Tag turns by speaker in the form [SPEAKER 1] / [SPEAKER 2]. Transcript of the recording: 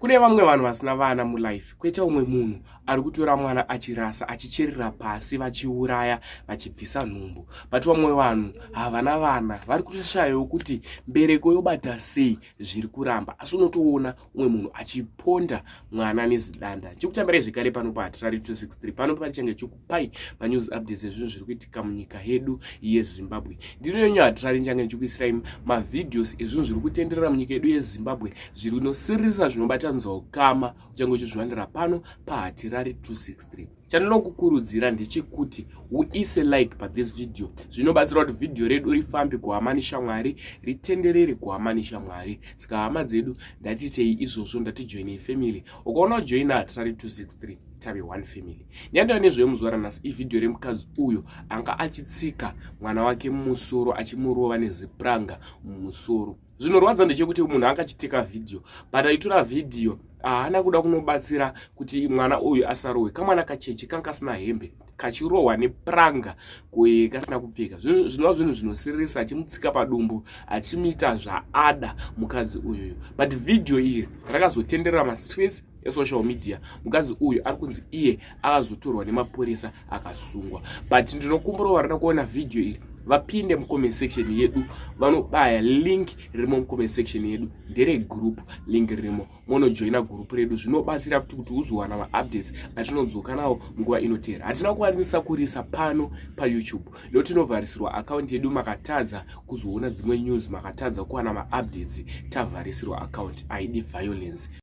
[SPEAKER 1] Kune vamwe vanhu vasina vana mulife, kwoita umwe munhu ari kutora mwana achirasa, achicherera pasi, vachiuraya, vachibvisa nhumbu, but vamwe vanhu havana vana, vari kutoshayawo kuti mbereko yobata sei, zviri kuramba, asi unotoona umwe munhu achiponda mwana nezidanda. Chikutambirai zvekare pano paHatirari 263. Pano patichange chikupai manews updates ezvinhu zviri kuitika munyika yedu yeZimbabwe. Ndino yenyu Hatirari, nichange ndichikuisirai mavideos ezvinhu zviri kutenderera munyika yedu yeZimbabwe, zvinosiririsa, zvinobatanidza ukama, uchange uchizviwanira pano paHatirari 263. Chandinokukurudzira ndechekuti uise like pathis video. Zvinobatsira kuti vhidhiyo redu rifambe kuhama neshamwari, ritenderere kuhama neshamwari. Saka hama dzedu, ndatitei izvozvo, ndatijoinei family. Ukaona ujoina Hatirari 263, tave one family. Nyandava nezvemuzuva ranhasi, ivhidhiyo remukadzi uyo anga achitsika mwana wake mumusoro, achimurova nezipuranga mumusoro. Zvinorwadza ndechekuti munhu anga achiteka vhidhiyo, but aitora vhidhiyo haana kuda kunobatsira kuti mwana uyu asarohwe. Kamwana kacheche kanga kasina hembe, kachirohwa nepranga kasina kupfeka, zvinova zvinhu zvinosiririsa, achimutsika padumbu, achimuita zvaada mukadzi uyuyu. But vhidhiyo iri rakazotenderera mastreets esocial media. Mukadzi uyu ari kunzi iye akazotorwa nemapurisa akasungwa, but ndinokumbura varida kuona vhidhiyo iri vapinde mucomment section yedu, vanobaya link ririmo mucomment section yedu, nderegroup link ririmo, munojoina group redu. Zvinobatsira futi kuti uzowana maupdates atinodzoka nawo munguva inotera. Hatina kukwanisa kurisa pano paYouTube nekuti tinovharisirwa akaunti yedu. Makatadza kuzoona dzimwe news, makatadza kuwana maupdates, tavharisirwa akaunti. Haidi violence.